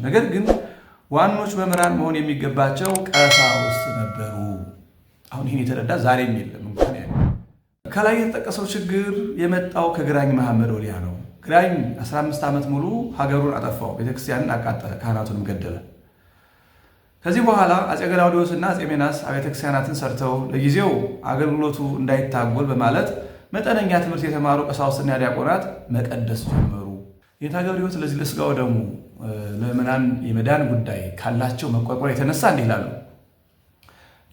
ነገር ግን ዋኖች መምህራን መሆን የሚገባቸው ቀሳውስት ነበሩ። አሁን ይህን የተረዳ ዛሬም የለም። እንኳን ከላይ የተጠቀሰው ችግር የመጣው ከግራኝ መሐመድ ወዲያ ነው። ግራኝ 15 ዓመት ሙሉ ሀገሩን አጠፋው፣ ቤተክርስቲያንን አቃጠለ፣ ካህናቱንም ገደለ። ከዚህ በኋላ አፄ ገላውዴዎስ እና አፄ ሜናስ አብያተ ክርስቲያናትን ሰርተው ለጊዜው አገልግሎቱ እንዳይታጎል በማለት መጠነኛ ትምህርት የተማሩ ቀሳውስትና ዲያቆናት መቀደስ ጀመሩ። የኔታ ገብረ ሕይወት ለዚህ ለሥጋው ደሙ ለምእመናን የመዳን ጉዳይ ካላቸው መቆርቆር የተነሳ እንዲህ ይላሉ።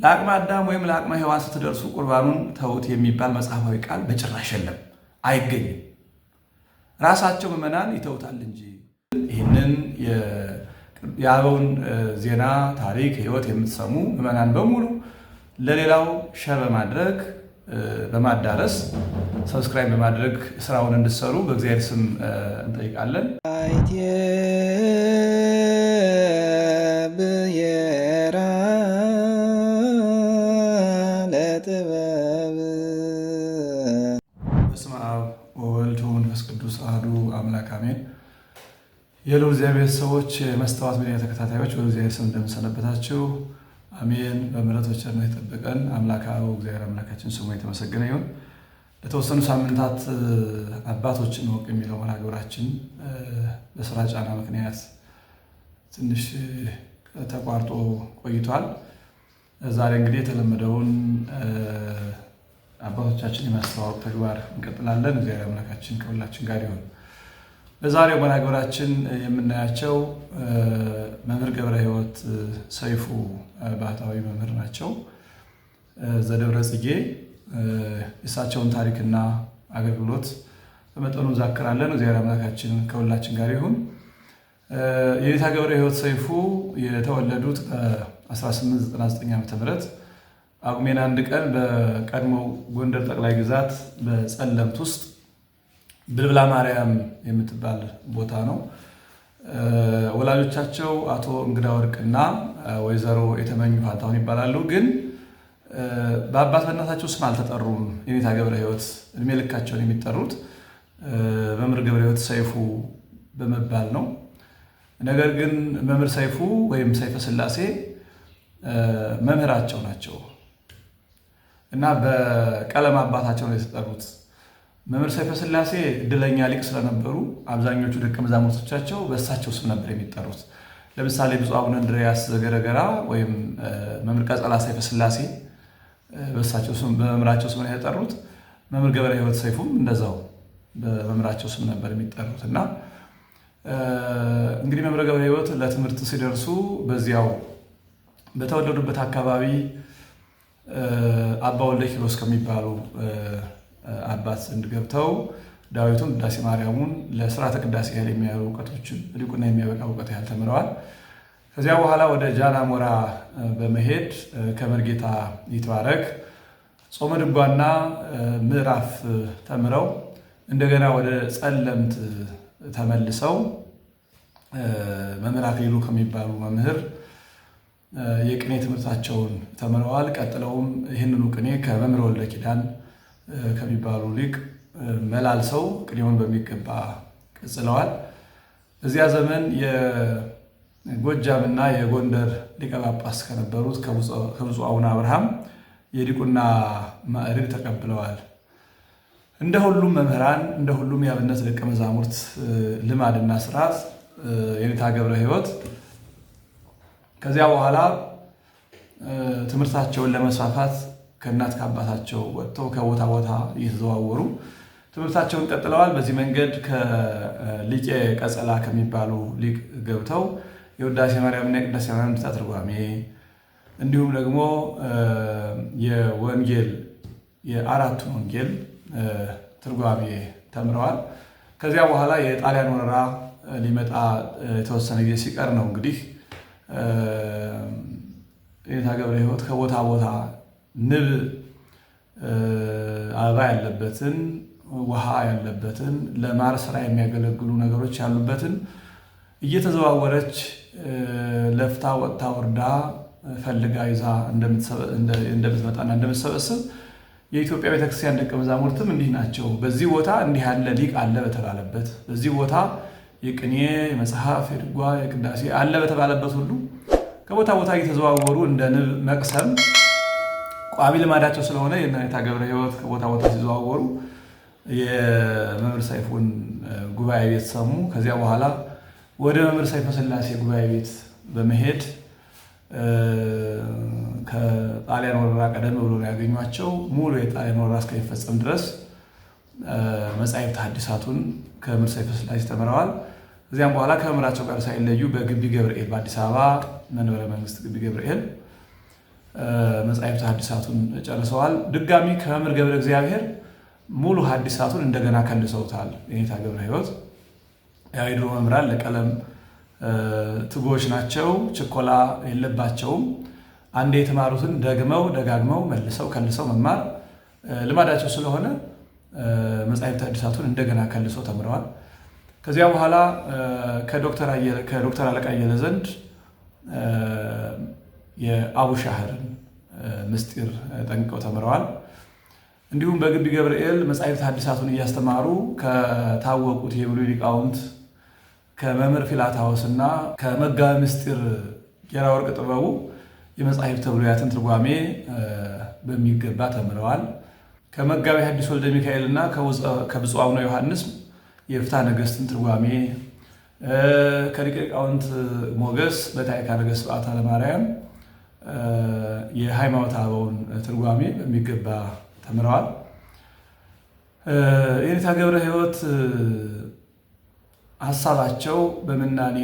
ለአቅመ አዳም ወይም ለአቅመ ሔዋን ስትደርሱ ቁርባኑን ተውት የሚባል መጽሐፋዊ ቃል በጭራሽ የለም፣ አይገኝም። ራሳቸው ምእመናን ይተውታል እንጂ። ይህንን የአበውን ዜና፣ ታሪክ፣ ሕይወት የምትሰሙ ምእመናን በሙሉ ለሌላው share በማድረግ፣ በማዳረስ፣ subscribe በማድረግ ስራውን እንድትሰሩ በእግዚአብሔር ስም እንጠይቃለን። ብሔራ ለጥበብ። በስመ አብ ወወልድ ወመንፈስ ቅዱስ አሐዱ አምላክ አሜን። የልዑል እግዚአብሔር ሰዎች፣ የመስተዋት ሚዲያ ተከታታዮች፣ በእግዚአብሔር ስም እንደምንሰነበታችሁ አሜን። በምሕረቱ በቸርነቱ የጠበቀን አምላክ አበው እግዚአብሔር አምላካችን ስሙ የተመሰገነ ይሁን። ለተወሰኑ ሳምንታት አባቶችን እንወቅ የሚለው መርሃ ግብራችን በስራ ጫና ምክንያት ትንሽ ተቋርጦ ቆይቷል። ዛሬ እንግዲህ የተለመደውን አባቶቻችን የማስተዋወቅ ተግባር እንቀጥላለን። እግዚአብሔር አምላካችን ከሁላችን ጋር ይሁን። በዛሬው መርሃ ግብራችን የምናያቸው መምህር ገብረ ሕይወት ሰይፉ ባህታዊ መምህር ናቸው። ዘደብረ ጽጌ። የእሳቸውን ታሪክና አገልግሎት በመጠኑ እንዛክራለን። እግዚአብሔር አምላካችን ከሁላችን ጋር ይሁን። የኔታ ገብረ ሕይወት ሰይፉ የተወለዱት በ1899 ዓ.ም ጳጉሜን 1 ቀን በቀድሞው ጎንደር ጠቅላይ ግዛት በጸለምት ውስጥ ብልብላ ማርያም የምትባል ቦታ ነው። ወላጆቻቸው አቶ እንግዳ ወርቅና ወይዘሮ የተመኙ ፋንታሁን ይባላሉ። ግን በአባት በእናታቸው ስም አልተጠሩም። የኔታ ገብረ ሕይወት እድሜ ልካቸውን የሚጠሩት መምህር ገብረ ሕይወት ሰይፉ በመባል ነው። ነገር ግን መምህር ሰይፉ ወይም ሰይፈ ሥላሴ መምህራቸው ናቸው እና በቀለም አባታቸው ነው የተጠሩት። መምህር ሰይፈ ሥላሴ እድለኛ ሊቅ ስለነበሩ አብዛኞቹ ደቀ መዛሙርቶቻቸው በእሳቸው ስም ነበር የሚጠሩት። ለምሳሌ ብፁዕ አቡነ እንድርያስ ዘገረገራ ወይም መምህር ቀጸላ ሰይፈ ሥላሴ በእሳቸው ስም፣ በመምህራቸው ስም ነው የተጠሩት። መምህር ገብረ ሕይወት ሰይፉም እንደዛው በመምህራቸው ስም ነበር የሚጠሩት። እና እንግዲህ መምህር ገብረ ሕይወት ለትምህርት ሲደርሱ በዚያው በተወለዱበት አካባቢ አባ ወልደ ኪሮስ ከሚባሉ አባት ዘንድ ገብተው ዳዊቱን፣ ቅዳሴ ማርያሙን፣ ለስርዓተ ቅዳሴ ያህል የሚያሉ እውቀቶችን፣ ሊቁና የሚያበቃ እውቀት ያህል ተምረዋል። ከዚያ በኋላ ወደ ጃናሞራ በመሄድ ከመርጌታ ይትባረክ ጾመ ድጓና ምዕራፍ ተምረው እንደገና ወደ ጸለምት ተመልሰው መምህር አክሊሉ ከሚባሉ መምህር የቅኔ ትምህርታቸውን ተምረዋል። ቀጥለውም ይህንኑ ቅኔ ከመምህር ወልደ ኪዳን ከሚባሉ ሊቅ መላልሰው ቅኔውን በሚገባ ቀጽለዋል። በዚያ ዘመን የጎጃምና የጎንደር ሊቀ ጳጳስ ከነበሩት ከብፁዕ አቡነ አብርሃም የዲቁና ማዕረግ ተቀብለዋል። እንደ ሁሉም መምህራን፣ እንደ ሁሉም የአብነት ደቀ መዛሙርት ልማድና ስርዓት የኔታ ገብረ ሕይወት ከዚያ በኋላ ትምህርታቸውን ለመስፋፋት ከእናት ከአባታቸው ወጥተው ከቦታ ቦታ እየተዘዋወሩ ትምህርታቸውን ቀጥለዋል። በዚህ መንገድ ከሊቄ ቀጸላ ከሚባሉ ሊቅ ገብተው የውዳሴ ማርያምና የቅዳሴ ማርያም ትርጓሜ እንዲሁም ደግሞ የወንጌል፣ የአራቱን ወንጌል ትርጓሜ ተምረዋል። ከዚያ በኋላ የጣሊያን ወረራ ሊመጣ የተወሰነ ጊዜ ሲቀር ነው እንግዲህ የኔታ ገብረ ሕይወት ከቦታ ቦታ ንብ አበባ ያለበትን፣ ውሃ ያለበትን፣ ለማር ስራ የሚያገለግሉ ነገሮች ያሉበትን እየተዘዋወረች ለፍታ ወጥታ ወርዳ ፈልጋ ይዛ እንደምትመጣና እንደምትሰበስብ የኢትዮጵያ ቤተክርስቲያን ደቀ መዛሙርትም እንዲህ ናቸው። በዚህ ቦታ እንዲህ ያለ ሊቅ አለ በተባለበት፣ በዚህ ቦታ የቅኔ፣ የመጽሐፍ፣ የድጓ፣ የቅዳሴ አለ በተባለበት ሁሉ ከቦታ ቦታ እየተዘዋወሩ እንደ ንብ መቅሰም ቋሚ ልማዳቸው ስለሆነ የእነ ገብረ ሕይወት ከቦታ ቦታ ሲዘዋወሩ የመምህር ሰይፉን ጉባኤ ቤት ሰሙ። ከዚያ በኋላ ወደ መምህር ሰይፈ ሥላሴ ጉባኤ ቤት በመሄድ ከጣሊያን ወረራ ቀደም ብሎ ነው ያገኟቸው። ሙሉ የጣሊያን ወረራ እስከሚፈጸም ድረስ መጻሕፍተ ሐዲሳቱን ከመምህር ሰይፈ ሥላሴ ተምረዋል። ከዚያም በኋላ ከመምህራቸው ጋር ሳይለዩ በግቢ ገብርኤል በአዲስ አበባ መንበረ መንግስት ግቢ ገብርኤል መጻሕፍተ ሐዲሳቱን ጨርሰዋል። ድጋሚ ከመምህር ገብረ እግዚአብሔር ሙሉ ሐዲሳቱን እንደገና ከልሰውታል። የኔታ ገብረ ሕይወት ያው የድሮ መምህራን ለቀለም ትጉዎች ናቸው። ችኮላ የለባቸውም። አንዴ የተማሩትን ደግመው ደጋግመው መልሰው ከልሰው መማር ልማዳቸው ስለሆነ መጻሕፍተ ሐዲሳቱን እንደገና ከልሰው ተምረዋል። ከዚያ በኋላ ከዶክተር አለቃ አየለ ዘንድ የአቡሻህርን ምስጢር ጠንቅቀው ተምረዋል። እንዲሁም በግቢ ገብርኤል መጻሕፍተ ሐዲሳቱን እያስተማሩ ከታወቁት የብሉይ ሊቃውንት ከመምህር ፊላታዎስ እና ከመጋቤ ምስጢር ጌራ ወርቅ ጥበቡ የመጻሕፍተ ብሉያትን ትርጓሜ በሚገባ ተምረዋል። ከመጋቤ ሐዲስ ወልደ ሚካኤል እና ከብፁዕ አቡነ ዮሐንስ የፍትሐ ነገሥትን ትርጓሜ፣ ከሊቀ ሊቃውንት ሞገስ በታዕካ ነገሥት በዓታ ለማርያም የሃይማኖተ አበውን ትርጓሜ በሚገባ ተምረዋል። የኔታ ገብረ ሕይወት ሀሳባቸው በምናኔ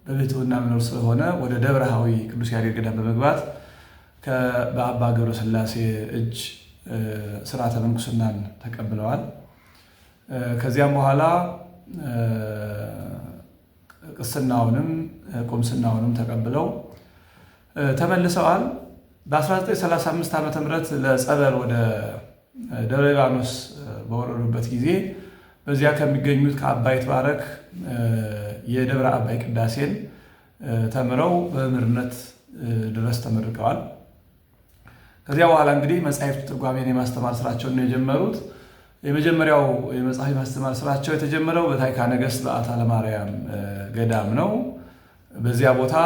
በብሕትውና መኖር ስለሆነ ወደ ደብረ ሐዊ ቅዱስ ያሬድ ገዳም በመግባት በአባ ገብረ ሥላሴ እጅ ስርዓተ ምንኩስናን ተቀብለዋል። ከዚያም በኋላ ቅስናውንም ቁምስናውንም ተቀብለው ተመልሰዋል። በ1935 ዓ.ም ለጸበል ወደ ደብረ ሊባኖስ በወረዱበት ጊዜ በዚያ ከሚገኙት ከአባ ይትባረክ የደብረ አባይ ቅዳሴን ተምረው በመምህርነት ድረስ ተመርቀዋል። ከዚያ በኋላ እንግዲህ መጻሕፍት ትርጓሜን የማስተማር ስራቸውን ነው የጀመሩት። የመጀመሪያው የመጽሐፍ የማስተማር ስራቸው የተጀመረው በታዕካ ነገሥት በዓታ ለማርያም ገዳም ነው። በዚያ ቦታ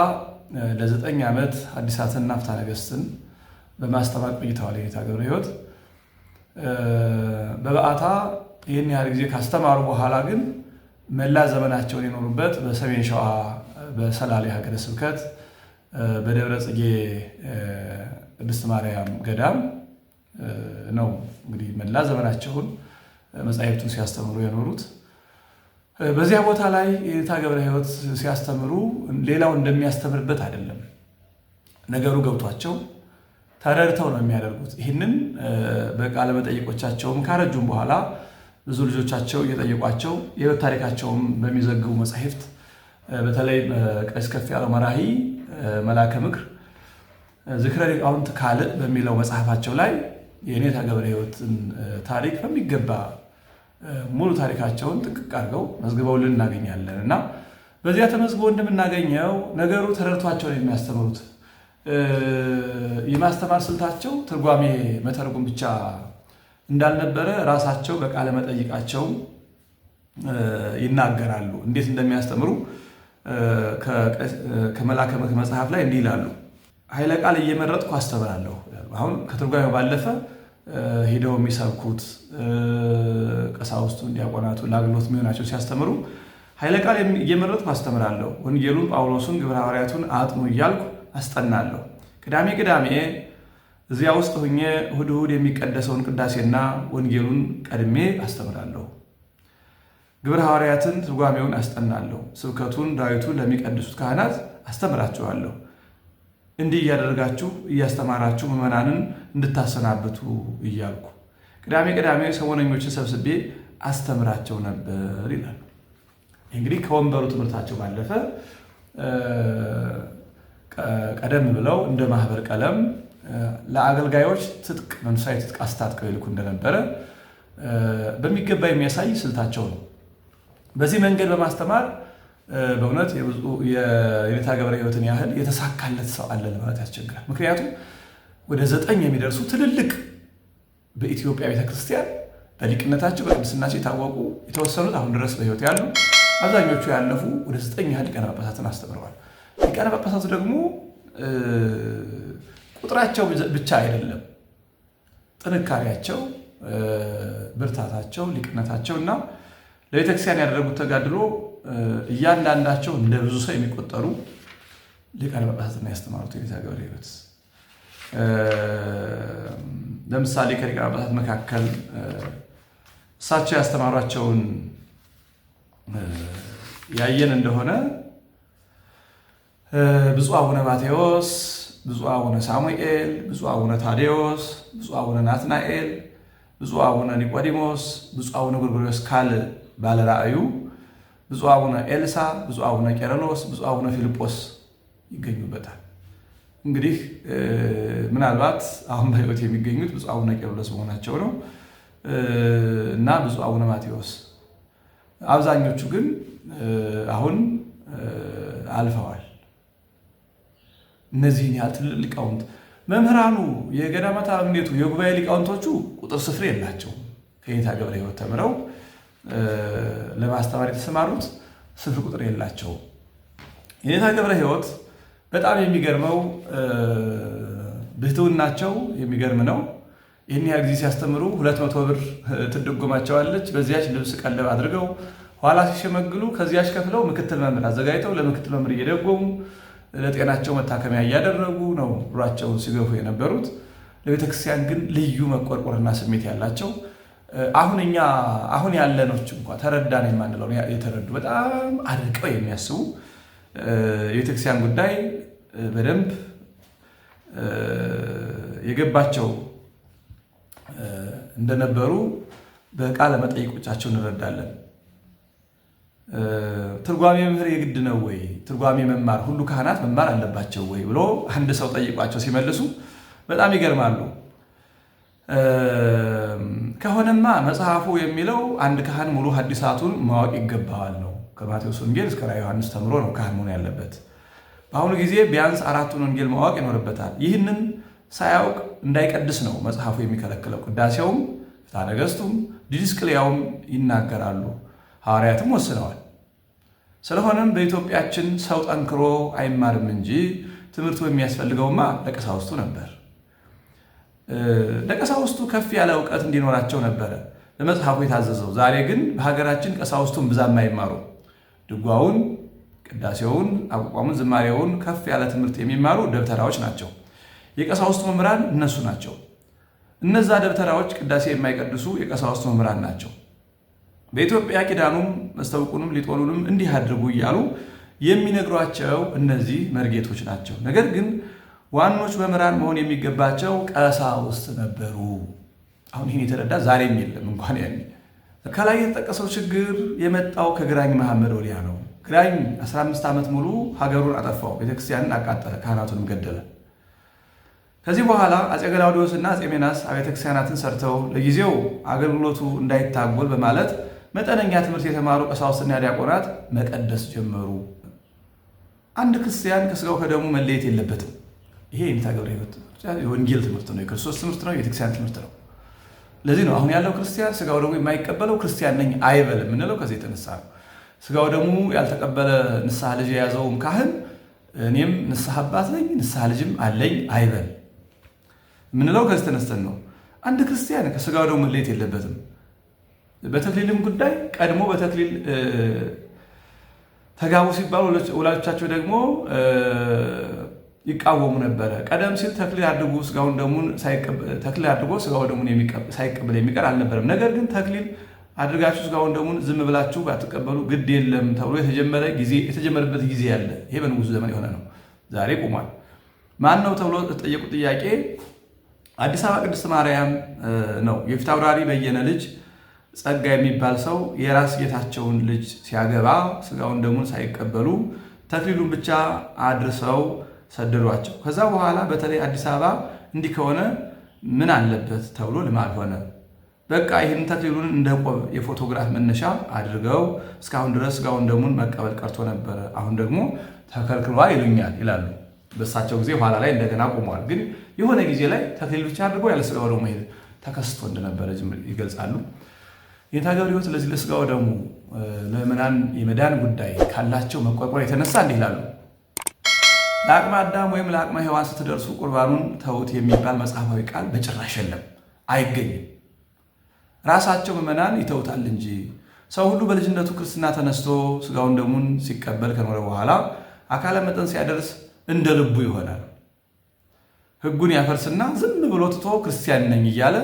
ለ9 ዓመት ሐዲሳትንና ፍትሐ ነገሥትን በማስተማር ቆይተዋል። የኔታ ገብረ ሕይወት በበዓታ ይህን ያህል ጊዜ ካስተማሩ በኋላ ግን መላ ዘመናቸውን የኖሩበት በሰሜን ሸዋ በሰላሌ ሀገረ ስብከት በደብረ ጽጌ ቅድስት ማርያም ገዳም ነው። እንግዲህ መላ ዘመናቸውን መጻሕፍቱን ሲያስተምሩ የኖሩት በዚያ ቦታ ላይ የኔታ ገብረ ሕይወት ሲያስተምሩ ሌላው እንደሚያስተምርበት አይደለም። ነገሩ ገብቷቸው ተረድተው ነው የሚያደርጉት። ይህንን በቃለ መጠይቆቻቸውም ካረጁም በኋላ ብዙ ልጆቻቸው እየጠየቋቸው የሕይወት ታሪካቸውም በሚዘግቡ መጻሕፍት በተለይ ቀሲስ ከፍያለው መራሂ መላከ ምክር ዝክረ ሊቃውንት ካልእ በሚለው መጽሐፋቸው ላይ የኔታ ገብረ ሕይወትን ታሪክ በሚገባ ሙሉ ታሪካቸውን ጥንቅቅ አድርገው መዝግበውልን እናገኛለን። እና በዚያ ተመዝግቦ እንደምናገኘው ነገሩ ተረድቷቸው ነው የሚያስተምሩት። የማስተማር ስልታቸው ትርጓሜ መተርጉም ብቻ እንዳልነበረ ራሳቸው በቃለ መጠይቃቸው ይናገራሉ። እንዴት እንደሚያስተምሩ ከመላከ ምክር መጽሐፍ ላይ እንዲህ ይላሉ። ኃይለ ቃል እየመረጥኩ አስተምራለሁ። አሁን ከትርጓሜው ባለፈ ሄደው የሚሰብኩት ቀሳውስቱን፣ ዲያቆናቱ ለአገልግሎት የሚሆናቸው ሲያስተምሩ ኃይለ ቃል እየመረጥኩ አስተምራለሁ። ወንጌሉን፣ ጳውሎሱን፣ ግብረ ሐዋርያቱን አጥኑ እያልኩ አስጠናለሁ። ቅዳሜ ቅዳሜ እዚያ ውስጥ ሁኜ እሑድ እሑድ የሚቀደሰውን ቅዳሴና ወንጌሉን ቀድሜ አስተምራለሁ። ግብረ ሐዋርያትን ትርጓሜውን አስጠናለሁ። ስብከቱን፣ ዳዊቱን ለሚቀድሱት ካህናት አስተምራቸዋለሁ። እንዲህ እያደረጋችሁ እያስተማራችሁ ምዕመናንን እንድታሰናብቱ እያልኩ ቅዳሜ ቅዳሜ ሰሞነኞችን ሰብስቤ አስተምራቸው ነበር ይላሉ። እንግዲህ ከወንበሩ ትምህርታቸው ባለፈ ቀደም ብለው እንደ ማህበር ቀለም ለአገልጋዮች ትጥቅ መንፈሳዊ ትጥቅ አስታጥቀው ይልኩ እንደነበረ በሚገባ የሚያሳይ ስልታቸው ነው። በዚህ መንገድ በማስተማር በእውነት የኔታ ገብረ ሕይወትን ያህል የተሳካለት ሰው አለ ለማለት ያስቸግራል። ምክንያቱም ወደ 9 የሚደርሱ ትልልቅ በኢትዮጵያ ቤተክርስቲያን በሊቅነታቸው በቅድስናቸው የታወቁ የተወሰኑት አሁን ድረስ በሕይወት ያሉ አብዛኞቹ ያለፉ ወደ 9 ያህል ሊቃነ ጳጳሳትን አስተምረዋል። ሊቃነ ጳጳሳቱ ደግሞ ቁጥራቸው ብቻ አይደለም፣ ጥንካሬያቸው፣ ብርታታቸው፣ ሊቅነታቸው እና ለቤተክርስቲያን ያደረጉት ተጋድሎ እያንዳንዳቸው እንደ ብዙ ሰው የሚቆጠሩ ሊቃነ ጳጳሳትን ያስተማሩት የኔታ ገብረ ሕይወት። ለምሳሌ ከሊቃነ ጳጳሳት መካከል እሳቸው ያስተማሯቸውን ያየን እንደሆነ ብፁዕ አቡነ ማቴዎስ፣ ብፁዕ አቡነ ሳሙኤል፣ ብፁዕ አቡነ ታዴዎስ፣ ብፁዕ አቡነ ናትናኤል፣ ብፁዕ አቡነ ኒቆዲሞስ፣ ብፁዕ አቡነ ጎርጎርዮስ ካል ባለ ራእዩ፣ ብፁዕ አቡነ ኤልሳ፣ ብፁዕ አቡነ ቄርሎስ፣ ብፁዕ አቡነ ፊልጶስ ይገኙበታል። እንግዲህ ምናልባት አሁን በሕይወት የሚገኙት ብፁዕ አቡነ ቄርሎስ መሆናቸው ነው እና ብፁዕ አቡነ ማቴዎስ። አብዛኞቹ ግን አሁን አልፈዋል። እነዚህን ያህል ትልልቅ ሊቃውንት መምህራኑ፣ የገዳማት አበምኔቱ፣ የጉባኤ ሊቃውንቶቹ ቁጥር ስፍር የላቸውም። ከየኔታ ገብረ ሕይወት ተምረው ለማስተማር የተሰማሩት ስፍር ቁጥር የላቸውም። የኔታ ገብረ ሕይወት በጣም የሚገርመው ብሕትውናቸው የሚገርም ነው። ይህን ያህል ጊዜ ሲያስተምሩ 200 ብር ትደጎማቸዋለች። በዚያች ልብስ ቀለብ አድርገው ኋላ ሲሸመግሉ ከዚያች ከፍለው ምክትል መምህር አዘጋጅተው ለምክትል መምህር እየደጎሙ ለጤናቸው መታከሚያ እያደረጉ ነው ኑሯቸውን ሲገፉ የነበሩት። ለቤተክርስቲያን ግን ልዩ መቆርቆርና ስሜት ያላቸው አሁን እኛ አሁን ያለኖች እንኳ ተረዳን የማንለው የተረዱ በጣም አድርቀው የሚያስቡ የቤተክርስቲያን ጉዳይ በደንብ የገባቸው እንደነበሩ በቃለ መጠይቆቻቸው እንረዳለን። ትርጓሜ መምህር የግድ ነው ወይ? ትርጓሜ መማር ሁሉ ካህናት መማር አለባቸው ወይ ብሎ አንድ ሰው ጠይቋቸው ሲመልሱ በጣም ይገርማሉ። ከሆነማ መጽሐፉ የሚለው አንድ ካህን ሙሉ ሐዲሳቱን ማወቅ ይገባዋል ነው። ከማቴዎስ ወንጌል እስከ ራዕየ ዮሐንስ ተምሮ ነው ካህን መሆን ያለበት። በአሁኑ ጊዜ ቢያንስ 4ቱን ወንጌል ማወቅ ይኖርበታል። ይህንን ሳያውቅ እንዳይቀድስ ነው መጽሐፉ የሚከለክለው። ቅዳሴውም ፍትሐ ነገሥቱም ዲድስቅልያውም ይናገራሉ፣ ሐዋርያትም ወስነዋል። ስለሆነም በኢትዮጵያችን ሰው ጠንክሮ አይማርም እንጂ ትምህርቱ የሚያስፈልገውማ ለቀሳውስቱ ነበር። ለቀሳውስቱ ከፍ ያለ እውቀት እንዲኖራቸው ነበረ በመጽሐፉ የታዘዘው። ዛሬ ግን በሀገራችን ቀሳውስቱን ብዛም አይማሩ። ድጓውን፣ ቅዳሴውን፣ አቋቋሙን፣ ዝማሬውን ከፍ ያለ ትምህርት የሚማሩ ደብተራዎች ናቸው። የቀሳውስቱ መምህራን እነሱ ናቸው። እነዛ ደብተራዎች ቅዳሴ የማይቀድሱ የቀሳውስቱ መምህራን ናቸው። በኢትዮጵያ ኪዳኑም መስተውቁንም ሊጦኑንም እንዲህ አድርጉ እያሉ የሚነግሯቸው እነዚህ መርጌቶች ናቸው። ነገር ግን ዋኖች መምህራን መሆን የሚገባቸው ቀሳውስት ነበሩ። አሁን ይህን የተረዳ ዛሬም የለም እንኳን ያኔ። ከላይ የተጠቀሰው ችግር የመጣው ከግራኝ መሐመድ ወዲያ ነው። ግራኝ 15 ዓመት ሙሉ ሀገሩን አጠፋው፣ ቤተክርስቲያንን አቃጠለ፣ ካህናቱንም ገደለ። ከዚህ በኋላ አፄ ገላውዴዎስ እና አፄ ሜናስ አብያተ ክርስቲያናትን ሰርተው ለጊዜው አገልግሎቱ እንዳይታጎል በማለት መጠነኛ ትምህርት የተማሩ ቀሳውስትና ዲያቆናት መቀደስ ጀመሩ። አንድ ክርስቲያን ከስጋው ከደሙ መለየት የለበትም። ይሄ የኔታ ገብረ ሕይወት የወንጌል ትምህርት ነው፣ የክርስቶስ ትምህርት ነው፣ የቤተክርስቲያን ትምህርት ነው። ለዚህ ነው አሁን ያለው ክርስቲያን ስጋው ደሙ የማይቀበለው ክርስቲያን ነኝ አይበል የምንለው ከዚህ የተነሳ ነው። ስጋው ደሙ ያልተቀበለ ንስሐ ልጅ የያዘውም ካህን እኔም ንስሐ አባት ነኝ ንስሐ ልጅም አለኝ አይበል የምንለው ከዚህ ተነስተን ነው። አንድ ክርስቲያን ከስጋው ደሙ መለየት የለበትም። በተክሊልም ጉዳይ ቀድሞ በተክሊል ተጋቡ ሲባሉ ወላጆቻቸው ደግሞ ይቃወሙ ነበረ። ቀደም ሲል ተክሊል አድርጎ ስጋውን ደሙን ተክሊል አድርጎ ስጋው ደሙን ሳይቀበል የሚቀር አልነበረም። ነገር ግን ተክሊል አድርጋችሁ ስጋውን ደሙን ዝም ብላችሁ ባትቀበሉ ግድ የለም ተብሎ የተጀመረበት ጊዜ አለ። ይሄ በንጉሱ ዘመን የሆነ ነው። ዛሬ ቆሟል። ማን ነው ተብሎ ተጠየቁ ጥያቄ አዲስ አበባ ቅድስት ማርያም ነው። የፊታውራሪ በየነ ልጅ ጸጋ የሚባል ሰው የራስ ጌታቸውን ልጅ ሲያገባ ስጋውን ደሙን ሳይቀበሉ ተክሊሉን ብቻ አድርሰው ሰደዷቸው። ከዛ በኋላ በተለይ አዲስ አበባ እንዲህ ከሆነ ምን አለበት ተብሎ ልማድ ሆነ። በቃ ይህን ተክሊሉን እንደ ቆብ የፎቶግራፍ መነሻ አድርገው እስካሁን ድረስ ስጋውን ደሙን መቀበል ቀርቶ ነበረ። አሁን ደግሞ ተከልክሏል ይሉኛል ይላሉ። በእሳቸው ጊዜ ኋላ ላይ እንደገና ቆመዋል። ግን የሆነ ጊዜ ላይ ተክሊል ብቻ አድርገው ያለ ስጋው ደሙ መሄድ ተከስቶ እንደነበረ ይገልጻሉ። የኔታ ገብረ ሕይወት ለዚህ ለሥጋው ደሙ ለምእመናን የመዳን ጉዳይ ካላቸው መቆርቆር የተነሳ እንዲህ ይላሉ። ለአቅመ አዳም ወይም ለአቅመ ሔዋን ስትደርሱ ቁርባኑን ተውት የሚባል መጽሐፋዊ ቃል በጭራሽ የለም፣ አይገኝም። ራሳቸው ምእመናን ይተውታል እንጂ ሰው ሁሉ በልጅነቱ ክርስትና ተነስቶ ስጋውን ደሙን ሲቀበል ከኖረ በኋላ አካለ መጠን ሲያደርስ እንደ ልቡ ይሆናል። ሕጉን ያፈርስና ዝም ብሎ ትቶ ክርስቲያን ነኝ እያለ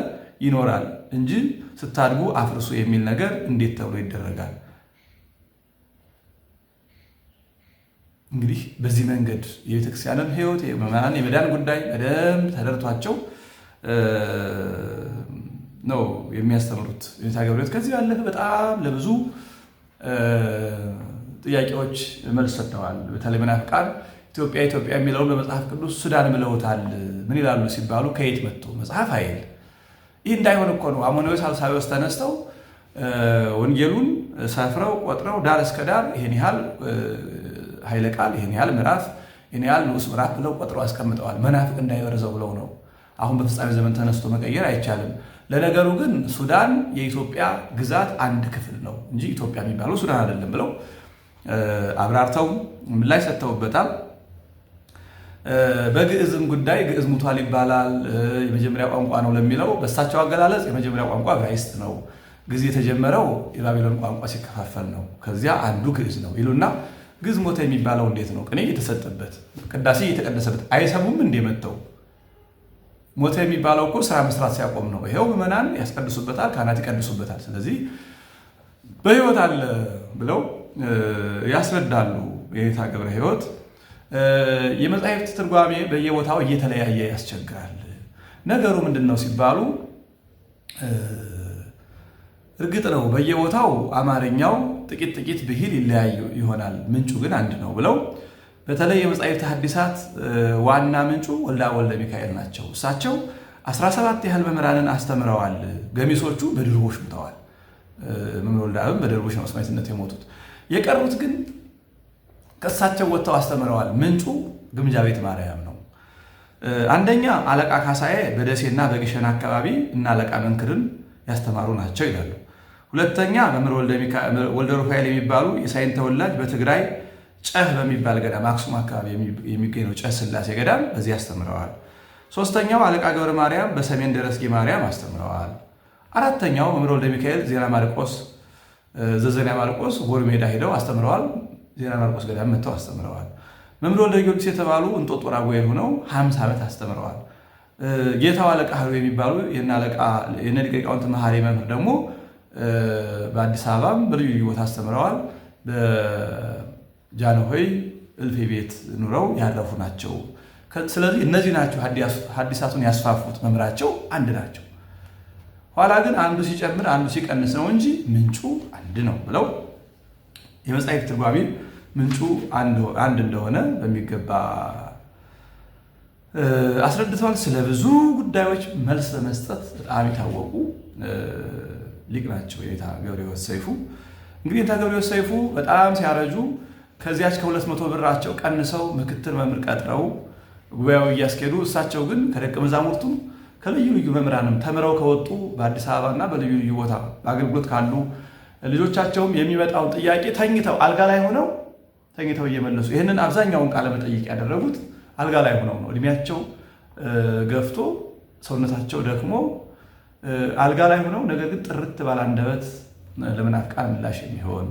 ይኖራል እንጂ ስታድጉ አፍርሱ የሚል ነገር እንዴት ተብሎ ይደረጋል? እንግዲህ በዚህ መንገድ የቤተክርስቲያንን ሕይወት የምእመናን የመዳን ጉዳይ በደንብ ተደርቷቸው ነው የሚያስተምሩት የኔታ ገብረ ሕይወት። ከዚህ ባለፈ በጣም ለብዙ ጥያቄዎች መልስ ሰጥተዋል። በተለይ መናፍቃን ኢትዮጵያ ኢትዮጵያ የሚለውን በመጽሐፍ ቅዱስ ሱዳን ብለውታል፣ ምን ይላሉ ሲባሉ ከየት መጥቶ መጽሐፍ አይል። ይህ እንዳይሆን እኮ ነው አሞናዊ ሳልሳዊዎስ ተነስተው ወንጌሉን ሰፍረው ቆጥረው ዳር እስከ ዳር ይሄን ያህል ኃይለ ቃል፣ ይሄን ያህል ምዕራፍ፣ ይሄን ያህል ንዑስ ምዕራፍ ብለው ቆጥረው አስቀምጠዋል። መናፍቅ እንዳይበርዘው ብለው ነው። አሁን በፍጻሜ ዘመን ተነስቶ መቀየር አይቻልም። ለነገሩ ግን ሱዳን የኢትዮጵያ ግዛት አንድ ክፍል ነው እንጂ ኢትዮጵያ የሚባለው ሱዳን አይደለም ብለው አብራርተው ምላሽ ሰጥተውበታል። በግዕዝም ጉዳይ ግዕዝ ሙቷል ይባላል። የመጀመሪያ ቋንቋ ነው ለሚለው በእሳቸው አገላለጽ የመጀመሪያ ቋንቋ ዕብራይስጥ ነው። ግዕዝ የተጀመረው የባቢሎን ቋንቋ ሲከፋፈል ነው። ከዚያ አንዱ ግዕዝ ነው ይሉና ግዕዝ ሞተ የሚባለው እንዴት ነው? ቅኔ እየተሰጠበት ቅዳሴ እየተቀደሰበት አይሰሙም እንዴ መጥተው? ሞተ የሚባለው እኮ ስራ መስራት ሲያቆም ነው። ይሄው ምዕመናን ያስቀድሱበታል፣ ካህናት ይቀድሱበታል። ስለዚህ በሕይወት አለ ብለው ያስረዳሉ። የኔታ ገብረ ሕይወት የመጻሕፍት ትርጓሜ በየቦታው እየተለያየ ያስቸግራል። ነገሩ ምንድን ነው ሲባሉ እርግጥ ነው በየቦታው አማርኛው ጥቂት ጥቂት ብሂል ይለያዩ ይሆናል፣ ምንጩ ግን አንድ ነው ብለው በተለይ የመጻሕፍተ ሐዲሳት ዋና ምንጩ ወልዳ ወልደ ሚካኤል ናቸው። እሳቸው 17 ያህል መምህራንን አስተምረዋል። ገሚሶቹ በድርቦሽ ሙተዋል። መምህር ወልደ አብም በድርቦሽ ነው ሰማዕትነት የሞቱት። የቀሩት ግን ከእሳቸው ወጥተው አስተምረዋል። ምንጩ ግምጃ ቤት ማርያም ነው። አንደኛ አለቃ ካሳዬ በደሴና በግሸን አካባቢ እና አለቃ መንክርን ያስተማሩ ናቸው ይላሉ። ሁለተኛ መምህር ወልደ ሩፋኤል የሚባሉ የሳይንት ተወላጅ በትግራይ ጨህ በሚባል ገዳም አክሱም አካባቢ የሚገኘው ጨህ ስላሴ ገዳም በዚህ አስተምረዋል። ሶስተኛው አለቃ ገብረ ማርያም በሰሜን ደረስጌ ማርያም አስተምረዋል። አራተኛው መምህር ወልደ ሚካኤል ዜና ማርቆስ ዘዘና ማርቆስ ጎር ሜዳ ሄደው አስተምረዋል። ዜና ማርቆስ ገዳም መጥተው አስተምረዋል። መምህር ወልደ ጊዮርጊስ የተባሉ እንጦጦ ራጉኤል ሆነው 50 ዓመት አስተምረዋል። ጌታው አለቃ ህሩ የሚባሉ የነ ሊቀ ሊቃውንት መሐሪ መምህር ደግሞ በአዲስ አበባም በልዩ ልዩ ቦታ አስተምረዋል። በጃንሆይ እልፍ ቤት ኑረው ያረፉ ናቸው። ስለዚህ እነዚህ ናቸው ሐዲሳቱን ያስፋፉት። መምህራቸው አንድ ናቸው። ኋላ ግን አንዱ ሲጨምር አንዱ ሲቀንስ ነው እንጂ ምንጩ አንድ ነው ብለው የመጻሕፍት ትርጓሜ ምንጩ አንድ እንደሆነ በሚገባ አስረድተዋል። ስለ ብዙ ጉዳዮች መልስ በመስጠት በጣም የታወቁ ሊቅ ናቸው የኔታ ገብረ ሕይወት ሰይፉ። እንግዲህ የኔታ ገብረ ሕይወት ሰይፉ በጣም ሲያረጁ ከዚያች ከ200 ብራቸው ቀንሰው ምክትል መምህር ቀጥረው ጉባኤው እያስኬዱ፣ እሳቸው ግን ከደቀ መዛሙርቱም ከልዩ ልዩ መምህራንም ተምረው ከወጡ በአዲስ አበባና በልዩ ልዩ ቦታ በአገልግሎት ካሉ ልጆቻቸውም የሚመጣውን ጥያቄ ተኝተው አልጋ ላይ ሆነው ተኝተው እየመለሱ፣ ይህንን አብዛኛውን ቃለ መጠይቅ ያደረጉት አልጋ ላይ ሆነው ነው። እድሜያቸው ገፍቶ ሰውነታቸው ደክሞ አልጋ ላይ ሆነው፣ ነገር ግን ጥርት ባለ አንደበት ለመናፍቃን ምላሽ የሚሆን፣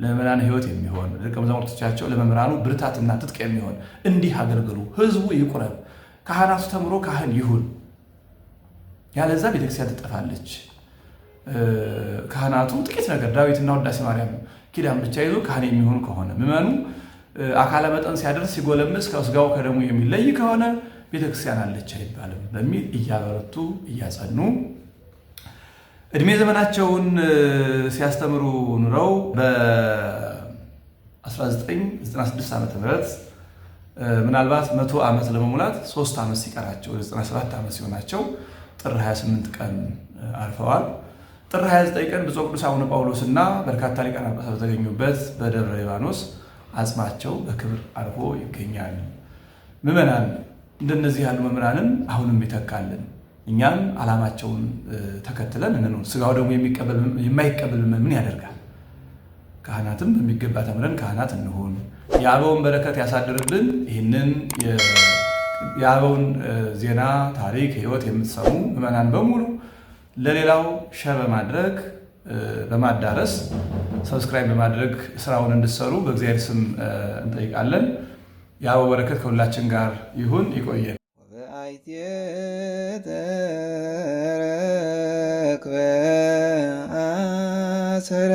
ለምእመናን ሕይወት የሚሆን፣ ለደቀ መዛሙርቶቻቸው ለመምህራኑ ብርታትና ትጥቅ የሚሆን እንዲህ አገልግሉ፣ ህዝቡ ይቁረብ፣ ካህናቱ ተምሮ ካህን ይሁን፣ ያለዛ ቤተክርስቲያን ትጠፋለች። ካህናቱ ጥቂት ነገር ዳዊትና ውዳሴ ማርያም ኪዳን ብቻ ይዞ ካህን የሚሆኑ ከሆነ፣ ምዕመኑ አካለ መጠን ሲያደርስ ሲጎለምስ ከስጋው ከደሙ የሚለይ ከሆነ ቤተክርስቲያን አለች አይባልም በሚል እያበረቱ እያጸኑ እድሜ ዘመናቸውን ሲያስተምሩ ኑረው በ1996 ዓ ም ምናልባት 100 ዓመት ለመሙላት 3 ዓመት ሲቀራቸው 97 ዓመት ሲሆናቸው ጥር 28 ቀን አርፈዋል። ጥር 29 ቀን ብፁዕ ቅዱስ አቡነ ጳውሎስ እና በርካታ ሊቃነ ጳጳሳት በተገኙበት በደብረ ሊባኖስ አጽማቸው በክብር አርፎ ይገኛል። ምዕመናን፣ እንደነዚህ ያሉ መምህራንን አሁንም ይተካልን። እኛም ዓላማቸውን ተከትለን እንኑር። ስጋው ደግሞ የማይቀበል ምን ያደርጋል? ካህናትም በሚገባ ተምረን ካህናት እንሁን። የአበውን በረከት ያሳድርብን። ይህንን የአበውን ዜና፣ ታሪክ፣ ሕይወት የምትሰሙ ምዕመናን በሙሉ ለሌላው share በማድረግ፣ በማዳረስ፣ subscribe በማድረግ ስራውን እንድትሰሩ በእግዚአብሔር ስም እንጠይቃለን። የአበው በረከት ከሁላችን ጋር ይሁን። ይቆየን። ወበአይቴ ተረክበ አሰረ።